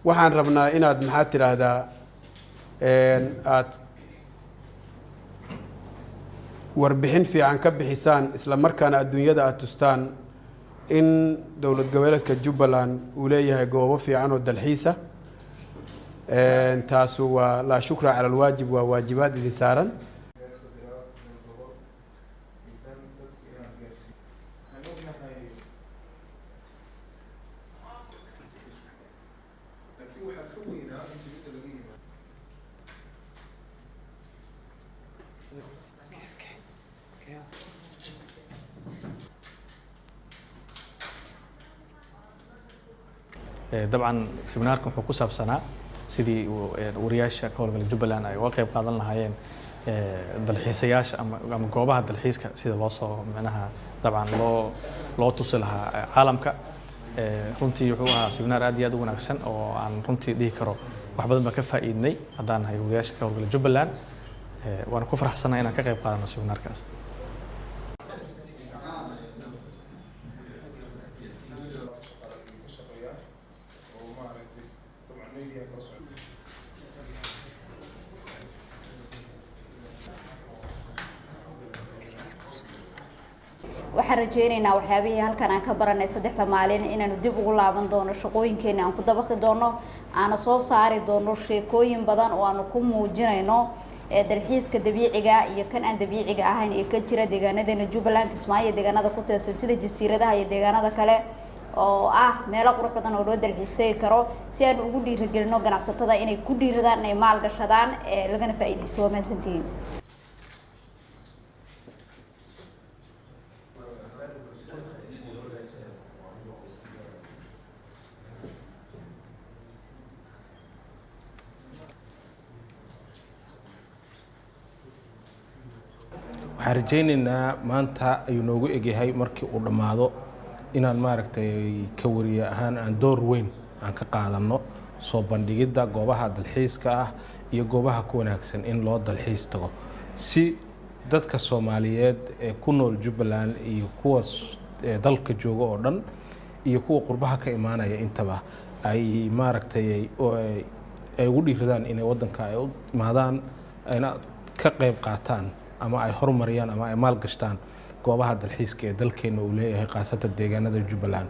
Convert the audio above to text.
Waxaan rabnaa inaad, maxaad tidhaahdaa, aad warbixin fiican ka bixisaan, isla markaana adduunyada aada tustaan in dowlad goboleedka Jubbaland uu leeyahay goobo fiican oo dalxiisa. Taasu waa laa shukra cala alwaajib, waa waajibaad idin saaran. Dabcan seminaarkan wuxuu ku saabsanaa sidii wariyaasha ka howlgala Jubbaland ay uga qayb qaadan lahaayeen dalxiisayaasha ama goobaha dalxiiska, sida loo soo micnaha dabcan loo tusi lahaa caalamka. Runtii wuxuu ahaa seminaar aad iyo aad u wanaagsan oo aan runtii dhihi karo wax badan baan ka faa'iidnay haddaan nahay wariyaasha ka howlgala Jubbaland. Waan ku faraxsanahay inaan ka qayb qaadano seminaarkaas. Waxaan rajeyneynaa waxyaabihii halkan aan ka baranay 3da maalin inaanu dib ugu laaban doono shaqooyinkeena, aan ku dabaqi doono, aana soo saari doono sheekooyin badan oo aanu ku muujinayno dalxiiska dabiiciga iyo kan aan dabiiciga ahayn ee ka jira deegaanadeena Jubbaland, Kismaayo iyo deegaanada ku teedsan, sida jasiiradaha iyo deegaanada kale oo ah meelo qurux badan oo loo dalxiis tegi karo, si aan ugu dhiirigelino ganacsatada inay ku dhiiradaan inay maal gashadaan, lagana faa'iidaysto. Waa mahadsantihiin. Waxaan rajaynaynaa maanta ayuu noogu egyahay. Markii uu dhammaado inaan, maaragtay, ka wariye ahaan aan door weyn aan ka qaadanno soo bandhigidda goobaha dalxiiska ah iyo goobaha ku wanaagsan in loo dalxiis tago, si dadka Soomaaliyeed ee ku nool Jubbaland iyo kuwa dalka jooga oo dhan iyo kuwa qurbaha ka imaanaya intaba ay, maaragtay, ay ugu dhiiradaan inay waddanka ay u imaadaan, ayna ka qayb qaataan ama ay horumariyaan ama ay maalgashtaan goobaha dalxiiska ee dalkeena uu leeyahay, khaasatan deegaanada Jubbaland.